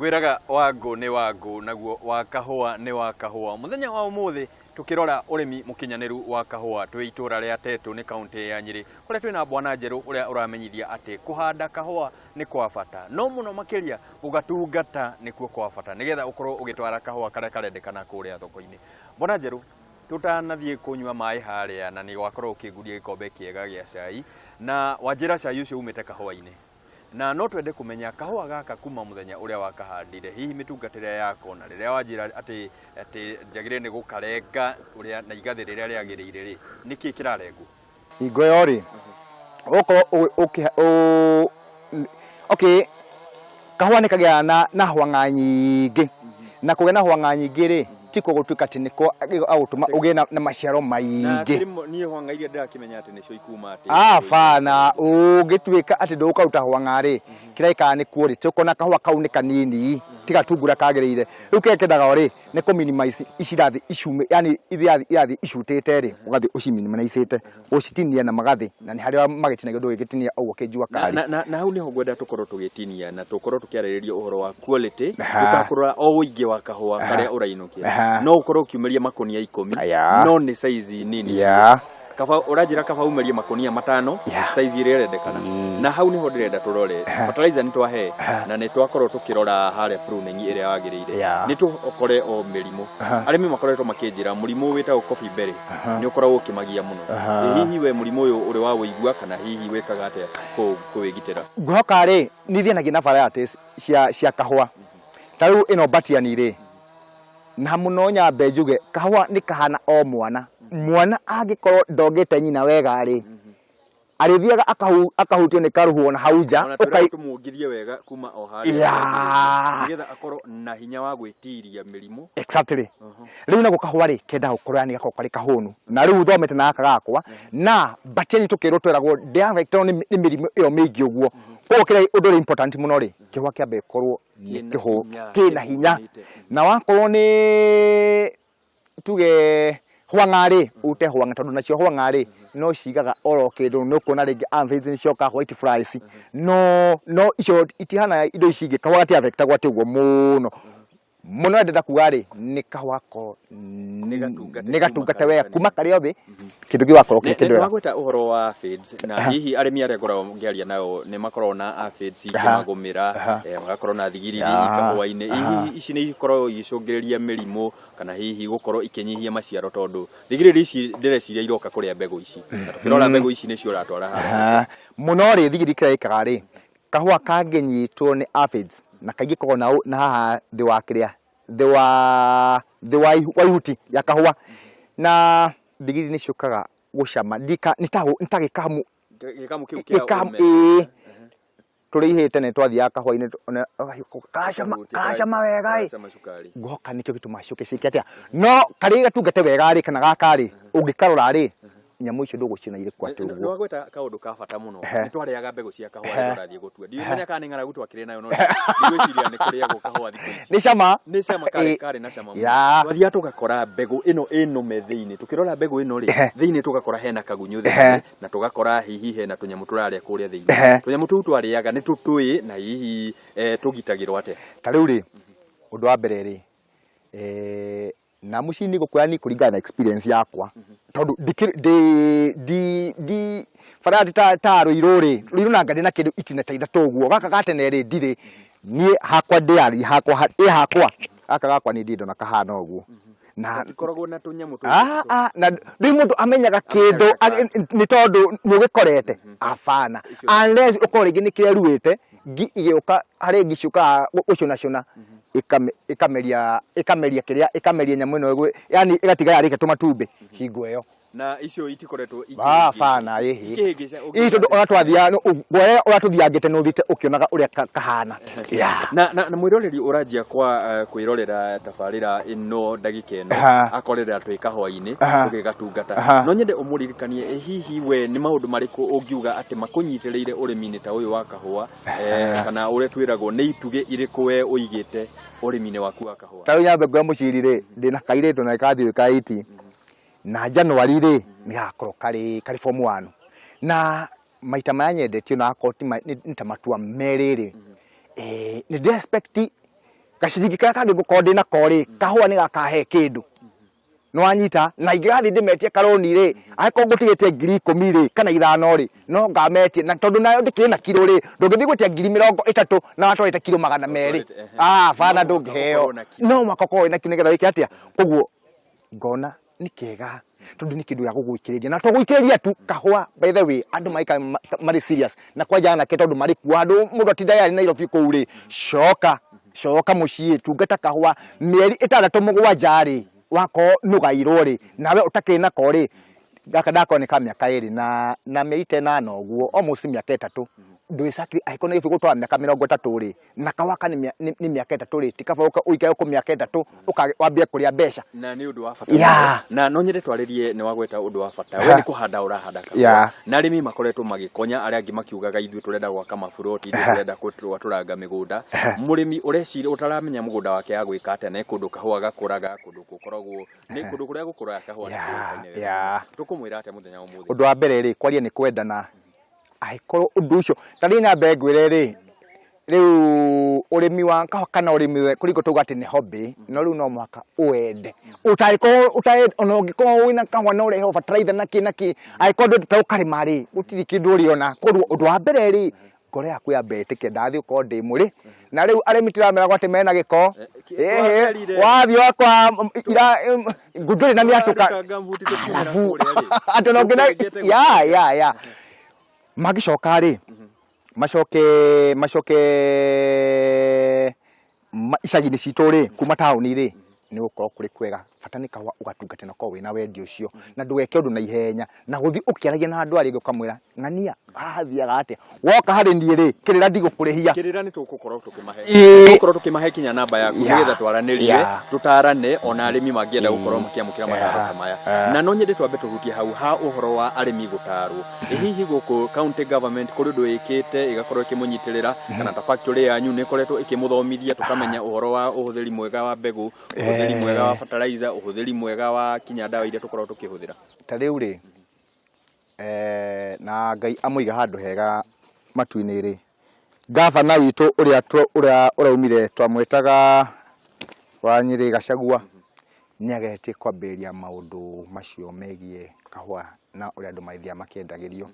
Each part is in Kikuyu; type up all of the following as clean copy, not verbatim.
Ngwĩraga wa ngũ nĩ wa ngũ, naguo wa kahũa nĩ wa kahũa. Mũthenya wa ũmũthĩ tũkĩrora ũrĩmi mũkinyanĩru wa kahũa twĩ itũra rĩa Tetũ nĩ kaũntĩ ya Nyĩrĩ, kũrĩa twĩna bwana Njerũ ũrĩa ũramenyithia atĩ kũhanda kahũa nĩ kwa bata, no mũno makĩria gũgatungata nĩkuo kwa bata nĩgetha ũkorwo ũgĩtwara kahũa karĩa karendekana kũrĩa thoko-inĩ. Bwana Njerũ, tũtanathiĩ kũnyua maĩ harĩa na nĩ wakorwo ũkĩnguria gĩkombe kĩega gĩa cai, na wanjĩra cai ũcio umĩte kahũa-inĩ. Na no twende kũmenya kahũa gaka kuma mũthenya ũrĩa wakahandire, hihi mĩtungatĩre yako, na rĩrĩa wanjĩra atĩ njagĩrĩire nĩ gũkarenga ũrĩa na igathĩ rĩrĩa rĩagĩrĩire rĩ, nĩkĩ kĩrarengwo? Hingo ĩyo rĩ, ũgũkorwo okay, kahũa nĩ kagĩaga na hwang'a nyingĩ, na kũgĩa na hwang'a nyingĩ rĩ, tikuo gũtuĩka atĩ nĩko gagũtũma ũgĩe na maciaro maingĩ. Niĩ hwang'a iria ndĩrakĩmenya atĩ nĩcio ikuma atĩ. Abana, ũngĩtuĩka atĩ ndũgũkaruta hwang'a rĩ, kĩrĩa gĩkaga nĩ kuo rĩ, tũkona kahũa kau nĩ kanini, ti gatungura kagĩrĩire. Rĩu kĩrĩa kĩendaga rĩ, nĩ kũ minimize ici irathiĩ icume, yani irathiĩ icutĩte rĩ, ũgathiĩ ũci minimize gũcitinia na magathĩ, na nĩ harĩa magĩtinagio ndũgĩgĩtinia ũguo kĩnjua kari. Na hau nĩho ngwenda tũkorwo tũgĩtinia na tũkorwo tũkĩarĩrĩria ũhoro wa quality, tũtakũrora o ũingĩ wa kahũa karĩa ũrainũkia. No ũkorwo ũkiumĩria makũnia 10, no nĩ size nini. Kaba ũranjĩra kaba umĩrie makũnia 5, size ĩrĩa ĩrendekana. Na hau nĩho ndĩrenda tũrore. Fertilizer nĩ twahe na nĩ twakorwo tũkĩrora harĩa pruning ĩrĩa yagĩrĩire. Nĩ tũkore o mĩrimũ. Arĩmi makoretwo makĩnjĩra mũrimũ wĩtagwo coffee berry nĩ ũkoragwo ũkĩmagia mũno. Hihi we mũrimũ ũyũ ũrĩ wa wũigua kana hihi wĩkaga atĩa kũwĩgitĩra? Ngwĩhoka rĩ, nĩ thianagia na varieties cia kahũa. Ta rĩu ĩno batiani rĩ, na mũno nyambe njuge kahũa nĩ kahana o mwana. Mwana angĩkorwo ndongete nyina wega rĩ, arĩthiaga akahutio nĩ karũhuho na hau nja. Ona twĩraga tũmuongithie wega kuma o harĩa nĩgetha akorwo na hinya wa gwĩtiria mĩrimũ. Exactly. Rĩu nako kahũa rĩ, kendaga gũkorwo yani gakorwo karĩ kahũnu. Na rĩu thomete na gaka gakwa, na batiani tũkĩrwo tweragwo ndĩaffectwo nĩ mĩrimũ ĩyo mĩingĩ ũguo. Koguo kĩrĩa ũndũ ũrĩa important mũno rĩ, kĩhũa kĩambe gĩkorwo nĩ kĩhũ kĩna hinya. Na wakorwo nĩ tuge hwang'a rĩ, ũrute hwang'a tondũ nacio hwang'a rĩ, no cigaga oro kĩndũ, nĩ ũkuona rĩngĩ aphids nĩ cioka, white flies, no icio itihana indo ici ingĩ, kahũa gati affect agwo atĩ ũguo mũno. Mũno ndĩrenda kuga rĩ, nĩ kahũa ko nĩ gatungate wega kuma karĩ o thĩ, kĩndũ kĩu gĩgakorwo kĩrĩ kĩndũ wega. Nĩwagweta ũhoro wa aphids, na hihi arĩmi arĩa ngoragwo ngĩaria nao nĩ makoragwo na aphids ikĩmagũmĩra, magakorwo na thigiriri kahũa-inĩ. Hihi ici nĩ ikoragwo igĩcũngĩrĩria mĩrimũ kana hihi gũkorwo ikĩnyihia maciaro, tondũ thigiriri ici ndĩreciria iroka kũrĩa mbegũ ici, na tũkĩrora mbegũ ici nĩcio ũratwara haha. Mũno rĩ, thigiriri kĩrĩa ĩkaga rĩ, kahũa kangĩnyitwo nĩ aphids, na kaingĩ koragwo na haha thĩ wa kĩrĩa, thĩ wa ihuti ya kahũa, na thigiriri nĩ ciũkaga gũcama, nĩ ta gĩkamu. Gĩkamu kĩu kĩa gĩkamu ũme. Ĩĩ, tũrĩ ihĩĩ tene twathiaga kahũa-inĩ, karacama karacama wega ĩ. Karacama cukari. Ngũhoka nĩkĩo gĩtũmaga ciũke ciĩke atĩa, no karĩ gatungate wega rĩ, kana gaka rĩ, ũngĩkarora rĩ, nyamũ icio ndũgũciona irĩ kwa atĩ ũguo. Nĩwagweta kaũndũ ka bata mũno. Nĩ twarĩaga mbegũ cia kahũa rĩrĩa ũrathiĩ gũtua. Ndiũmenya kana nĩ ng'aragu twakĩrĩ nayo, no ndigwĩciria nĩ kũrĩagwo kahũa thikũ ici. Nĩ cama. Nĩ cama, karĩ na cama mũno. Twathiaga tũgakora mbegũ ĩno ĩ nũme thĩinĩ. Tũkĩrora mbegũ ĩno rĩ, thĩinĩ tũgakora hena kagunyũ thĩinĩ, na tũgakora hihi hena tũnyamũ tũrarĩa kũrĩa thĩinĩ. Tũnyamũ tũu twarĩaga nĩ tũtũĩ, na hihi tũgitagĩrwo atĩa? Ta rĩu rĩ, ũndũ wa mbere rĩ, na mũciĩ-inĩ ngũkwĩra niĩ kũringana na experience yakwa, tondũ ndikĩrĩ ndi bara ta Rũirũ rĩ, Rũirũ nanga ndĩna kĩndũ itina ta 3 ũguo, gaka ga tene rĩ, ndirĩ niĩ hakwa ndĩari hakwa ĩ hakwa gaka gakwa niĩ ndirĩ ndona kahana ũguo. Na Gatikoragwo na tũnyamũ tũu. Na rĩu mũndũ amenyaga kĩndũ nĩ tondũ nĩ ũgĩkorete, abana, unless ũkorwo rĩngĩ nĩ kĩeruĩte, ngi igĩũka, harĩ ngi ciũkaga gũcũnacũna, ĩkameria ĩkameria kĩrĩa, ĩkameria nyamũ ĩno, yani ĩgatiga yarĩkia tũmatumbĩ hingo ĩyo. Na icio itikoretwo Bana ĩhĩ ikĩhĩngĩca. Ĩ tondũ ona twathiaga guoya ũrĩa tũthiangĩte nĩ ũthiĩte ũkĩonaga ũrĩa kahana. Na mwĩroreri ũranjia kwa kwĩrorera tabarĩra ĩno ndagĩka ĩno, akorera twĩ kahũa-inĩ tũgĩgatungata, no nyende ũmũririkanie, ĩ hihi we nĩ maũndũ marĩkũ ũngiuga atĩ makũnyitĩrĩire ũrĩmi-inĩ ta ũyũ wa kahũa, kana ũrĩa twĩragwo nĩ itugĩ irĩkũ we ũigĩte ũrĩmi-inĩ waku wa kahũa? Ta rĩu nyambe nguoya mũciri rĩ, ndĩna kairĩtu na kathiĩ ka 8, na January rĩ nĩ gagakorwo karĩ form 1, na maita maya nyendetio na akorwo nĩ ta matua merĩ rĩ, nĩ ndĩ expect. Gaciringi karĩa kangĩ ngũkorwo ndĩ nako rĩ, kahũa nĩ gakahe kĩndũ. Nĩwanyita? Na ingĩgathiĩ ndĩmetie karũni rĩ, angĩkorwo ngũtigĩtie 10,000 rĩ, kana 5 rĩ, no ngametie. Na tondũ nayo ndĩkĩrĩ na kiro rĩ, ndũngĩthiĩ gwĩtia 30,000 na watwarĩte kiro 200. Ah, bana ndũngĩheo. No mũhaka ũkorwo wĩna kiro nĩgetha wĩke atĩa? Koguo ngona nĩ kega tondũ nĩ kĩndũ gĩa gũgũikĩrĩria na to gũikĩrĩria tu kahũa by the way andũ maikara marĩ serious na kwanja anake tondũ marĩ kuo handũ mũndũ atindaga arĩ Nairobi kũu rĩ coka coka mũciĩ tungata kahũa mĩeri 6 7 rĩ wakorwo nĩũgairwo rĩ nawe ũtakĩrĩ nako rĩ gaka ndakorwo nĩ ka mĩaka 2 na mĩeri ta 8 ũguo almost mĩaka 3 ndwĩcakire angĩkorwo Nairobi gũtwara mĩaka 30 rĩ na kahũa nĩ mĩaka 3 rĩ ti kaba ũikare gũkũ mĩaka 3 wambie kũrĩa mbeca. Na nĩ ũndũ wa bata mũno. Na no nyende twarĩrie nĩ wagweta ũndũ wa bata. We nĩ kũhanda ũrahanda kahũa. Na arĩmi makoretwo magĩkonya arĩa angĩ makiugaga ithuĩ tũrenda gwaka maburoti, ithuĩ tũrenda gwatũranga mĩgũnda. Mũrĩmi ũreciria ũtaramenya mũgũnda wake agwĩka atĩa na kũndũ kahũa gakũraga, kũndũ gũkoragwo nĩ kũndũ kũrĩa gũkũraga kahũa nĩ kũĩkaine wega mũno. Tũkũmwĩra atĩa mũthenya wa ũmũthĩ? Ũndũ wa mbere rĩ, kwaria nĩ kwendana. Angĩkorwo ũndũ ũcio, ta rĩu nyambe ngwĩre rĩ, rĩu ũrĩmi wa kahũa kana ũrĩmi kũrĩ hingo tauga atĩ nĩ hobby, no rĩu no mũhaka ũwende. Ũtangĩkorwo ona ũngĩkorwo wĩna kahũa na ũrehe bataraitha na kĩ na kĩ, angĩkorwo ndwendete gũkarĩma rĩ, gũtirĩ kĩndũ ũrĩona. Koguo ũndũ wa mbere rĩ, ngoro yaku yambe ĩtĩke ndathiĩ gũkorwo ndĩ mũrĩ. Na rĩu arĩmi tũrameragwo atĩ mena gĩko, ĩhĩ, wathiĩ wakora ndũrĩ na mĩatũka, arabu atĩ ona ũngĩna ya ya ya mangĩcoka rĩ, macoke macoke icagi-inĩ citũ rĩ, kuma taũni rĩ, nĩ gũkorwo kũrĩ kwega. Bata nĩ kahũa ũgatungata na ũkorwo wĩna wendi ũcio, na ndũgeke ũndũ na ihenya, na gũthiĩ ũkĩaragia na andũ arĩa angĩ ũkamwĩra ng'ania haha hathiaga atĩa, woka harĩ niĩ rĩ, kĩrĩra ndigũkũrĩhia. Kĩrĩra nĩ tũgũkorwo tũkĩmahe. Tũgũkorwo tũkĩmahe kinya namba yaku nĩgetha twaranĩrie, tũtarane ona arĩmi mangĩenda gũkorwo makĩamũkĩra mataro ta maya. Na no nyende twambe tũhutie hau ha ũhoro wa arĩmi gũtarwo. Ĩ hihi gũkũ county government kũrĩ ũndũ ĩkĩte ĩgakorwo ĩkĩmũnyitĩrĩra kana ta factory yanyu nĩ ĩkoretwo ĩkĩmũthomithia tũkamenya ũhoro wa ũhũthĩri mwega wa mbegũ, ũhũthĩri mwega wa fertilizer, ũhũthĩri mwega wa kinya ndawa iria tũkoragwo tũkĩhũthĩra? Ta rĩu rĩ, na Ngai amũige handũ hega matu-inĩ rĩ, ngabana witũ ũrĩa ũrĩa ũraumire twamwĩtaga wa Nyĩrĩ Gachagua, nĩ ageretie kwambĩrĩria maũndũ macio megiĩ kahũa na ũrĩa andũ magĩthiaga makĩendagĩrio.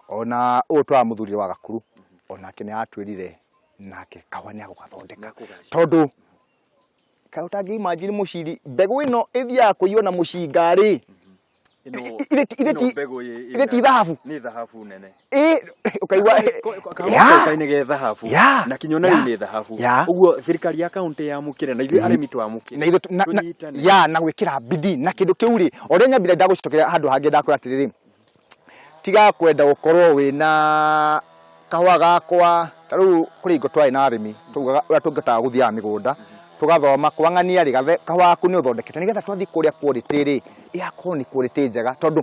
Ona ũyũ tũramũthurire wa Gakuru, onake nĩ aratwĩrire nake kahũa nĩ agũgathondeka. Tondũ kaĩ ũtangĩ imagine mũciri, mbegũ ĩno ĩthiaga kũiywo na mũcinga rĩ, Ithe ti thahabu? Nĩ thahabu nene. Ĩ ũkaigua kahũa ge thahabu na kinya ona rĩu nĩ thahabu. Ũguo thirikari ya kaunti yamũkĩre na ithuĩ arĩmi twamũkĩre. Na ithuĩ ya na gwĩkĩra bidii na kĩndũ kĩu rĩ, o ũrĩa nyambire ndagũcokera handũ hangĩ ndakwĩra atĩrĩrĩ, tiga kwenda gũkorwo wĩna kahũa gakwa, ta rĩu kũrĩ hingo twarĩ na arĩmi taugaga ũrĩa tũngĩhotaga gũthiaga mĩgũnda tũgathoma kwa ng'ania rĩ, kahũa gaku nĩ ũthondekete nĩgetha twathiĩ kũrĩa quality rĩ, ĩgakorwo nĩ quality njega tondũ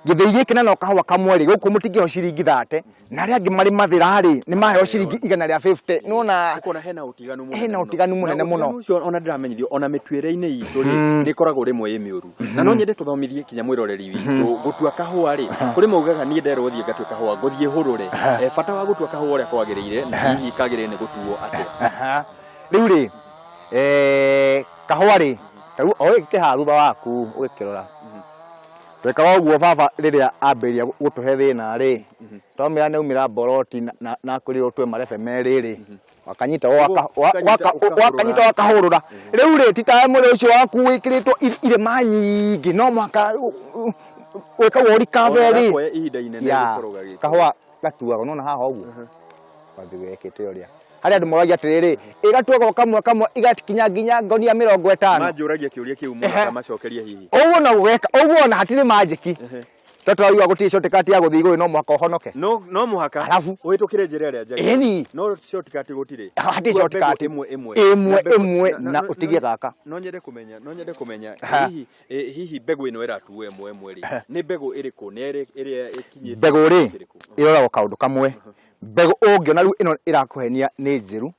gĩthĩi gĩkĩ na no kahũa kamwe rĩ, gũkũ mũtingĩheo ciringi 30 na arĩa angĩ marĩ mathĩra rĩ, nĩ maheo ciringi 150. Nĩ wona Ũkona hena ũtiganu mũnene hena ũtiganu mũnene Na mũno. ũtiganu ũcio ona ndĩramenyithio ona mĩtuĩre-inĩ itũ rĩ, nĩ ĩkoragwo rĩmwe ĩ mĩũru. Na no nyende tũthomithie kinya mwĩroreri witũ gũtua kahũa rĩ, kũrĩ maugaga niĩ nderwo thiĩ ngatue kahũa ngũthiĩ hũrũre. Bata wa gũtua kahũa ũrĩa kwagĩrĩire na hihi kagĩrĩire nĩ gũtuo atĩa? Rĩu rĩ, kahũa rĩ, ta rĩu o gĩkĩ haha thutha waku ũgĩkĩrora, twekaga ũguo baba rĩrĩa ambĩrĩria gũtũhe thĩna rĩ, twamwĩra nĩ aumĩra mboroti na akwĩrire ũtue marebe merĩ rĩ, wakanyita wakanyita wakahũrũra. Rĩu rĩ, ti tawe mũrĩ ũcio waku wĩkĩrĩtwo irĩma nyingĩ, no mũhaka wĩkagwo ũrikave rĩ. Gakoya ihinda inene gũkorwo gagĩkũra. Kahũa gatuagwo, nĩwona haha ũguo? Wathiĩ wekĩte ũrĩa. Harĩ andũ moragia atĩrĩrĩ, ĩgatuagwo kamwe kamwe igakinya nginya ngonia 50. Manjũragia kĩũria kĩu mũno ngamacokeria hihi. Ũguo no gweka, ũguo ona hatirĩ manjĩki. To tũraigua gũtirĩ shortcut ya gũthiĩ igũrũ no mũhaka ũhonoke. No no mũhaka Arabu. ũhĩtũkĩre njĩra ĩrĩa njega. Ĩni. No shortcut gũtirĩ. Hatirĩ Tua mbegũ shortcut. Ĩmwe ĩmwe. Ĩmwe Na mbegũ- ĩmwe na ũtigie gaka. No nyende kũmenya, no nyende kũmenya Ha. hihi hihi mbegũ ĩno ĩratuo ĩmwe ĩmwe rĩ, nĩ mbegũ ĩrĩkũ? Nĩ ĩrĩa ĩkinyĩte Mbegũ rĩ, kĩrĩkũ? ĩroragwo kaũndũ kamwe. Mbegũ ũngĩona rĩu ĩno ĩrakũhenia nĩ njĩru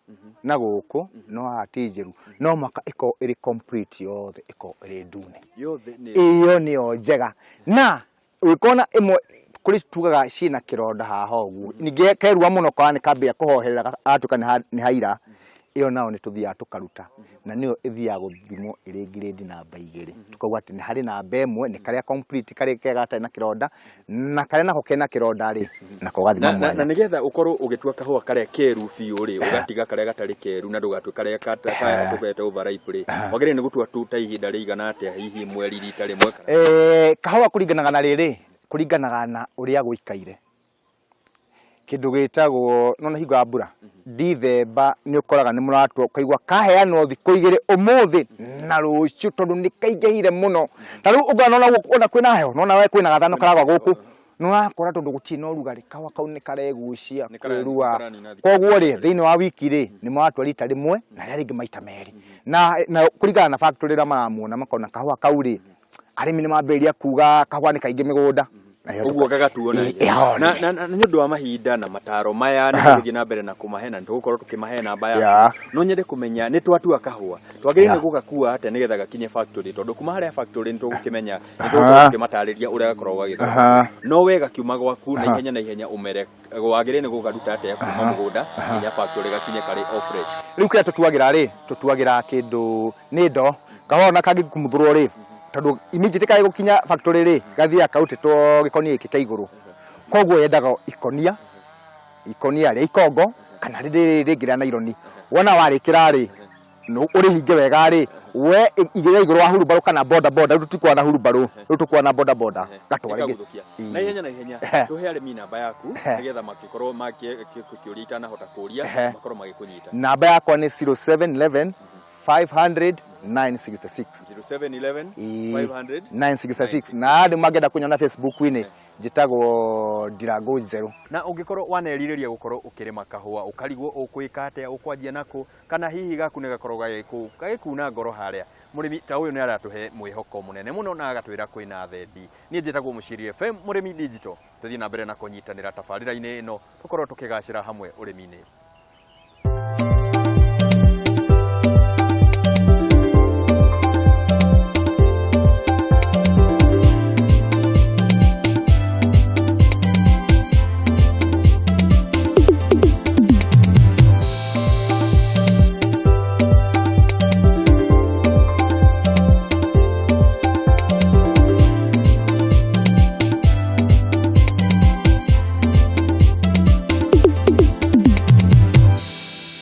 na gũkũ no haha ti njĩru. No mũhaka ĩkorwo ĩrĩ complete yothe ĩkorwo ĩrĩ ndune. Yothe nĩ Ĩyo nĩyo njega. Na ũngĩkona ĩmwe kũrĩ tugaga ciĩna kĩronda haha ũguo. Ningĩ kerua mũno kana nĩ kambia kũhoherera gatuĩka nĩ haira. Ĩyo nayo nĩ tũthiaga tũkaruta na nĩyo ĩthiaga gũthimwo ĩrĩ grade namba 2. Tũkauga atĩ nĩ harĩ namba 1 nĩ karĩa complete karĩa kega gatarĩ na kĩronda na karĩa nako kena kĩronda rĩ nako gathima Na, na, mwanya. na nĩgetha ũkorwo ũgĩtua kahũa karĩa keru biũ rĩ, ũgatiga karĩa gatarĩ keru na ndũgatue karĩa tũgete overripe rĩ, wagĩrĩire nĩ gũtua tu ta ihinda rĩigana atĩa, hihi mweri, rita rĩmwe kana? Kahũa kũringanaga na rĩrĩ, kũringanaga na ũrĩa gũikaire. Kĩndũ gĩtagwo, nĩwona hingo ya mbura, Ndithemba nĩ ũkoraga nĩ mũratua ũkaigua kaheanwo thikũ 2 ũmũthĩ na rũciũ tondũ nĩ kaingĩhire mũno. Ta rĩu ũngĩona nĩwona ona kwĩna heho, nĩwona we kwĩna gathano karagwa gũkũ, nĩ ũrakora tondũ gũtirĩ na ũrugarĩ, kahũa kau nĩ karegucia kwĩrua. Koguo rĩ, thĩinĩ wa wiki rĩ, nĩ mũratua rita rĩmwe na rĩrĩa rĩngĩ maita merĩ. Na kũringana na factory ĩrĩa maramuona makona kahũa kau rĩ, arĩmi nĩ mambĩrĩria kuga kahũa nĩ kaingĩ mĩgũnda. Ũguo gagatuo na ihenya. Na nĩ ũndũ wa mahinda na mataro maya nĩ tũgũthiĩ na mbere na kũmahe na nĩ tũgũkorwo tũkĩmahe namba yaku. No nyende kũmenya nĩ twatua kahũa, twagĩrĩire nĩ gũgakua atĩa nĩgetha gakinye factory, tondũ kuma harĩa factory nĩ tũgũkĩmenya, nĩ tũgũkorwo tũkĩmatarĩria ũrĩa gakoragwo gagĩthondekwo. No we gakiuma gwaku na ihenya na ihenya ũmere wagĩrĩire nĩ gũgaruta atĩa kuma mũgũnda nginya factory gakinye karĩ o fresh. Rĩu kĩrĩa tũtuagĩra rĩ, tũtuagĩra kĩndũ nĩ ndoo, kahũa ona kangĩkumuthũrwo rĩ, tondũ immediately karĩ gũkinya factory rĩ, gathiaga karutĩtwo gĩkonia gĩkĩ kĩa igũrũ. Koguo yendaga ikonia, ikonia rĩa ikongo kana rĩrĩ rĩngĩ rĩa naironi. Wona warĩkĩra rĩ, ũrĩhinge wega rĩ, we igĩrĩra igũrũ wa hurumbarũ kana boda boda, rĩu tũtikuaga na hurumbarũ, rĩu tũkuaga na boda boda, gatware. Ĩkaguthũkia. Na ihenya na ihenya, tũhe arĩmi namba yaku nĩgetha makĩkorwo makĩũria itanahota kũria, makorwo magĩkũnyita. Namba yakwa nĩ 0711 500 966. 0711 500 966. Na andũ mangĩenda kũnyona Facebook-inĩ njĩtagwo Ndirango Njerũ. Na ũngĩkorwo wanerirĩria gũkorwo ũkĩrĩma kahũa, ũkarigwo ũkwĩka atĩa, ũkwanjia nakũ, kana hihi gaku nĩ gakoragwo gagĩkuna ngoro harĩa, mũrĩmi ta ũyũ nĩ aratũhe mwĩhoko mũnene mũno na agatwĩra kwĩna thendi. Niĩ njĩtagwo Mũciiri FM, Mũrĩmi Digital. Tũthiĩ na mbere na kũnyitanĩra tabarĩra-inĩ ĩno, tũkorwo tũkĩgacĩra hamwe ũrĩmi-inĩ.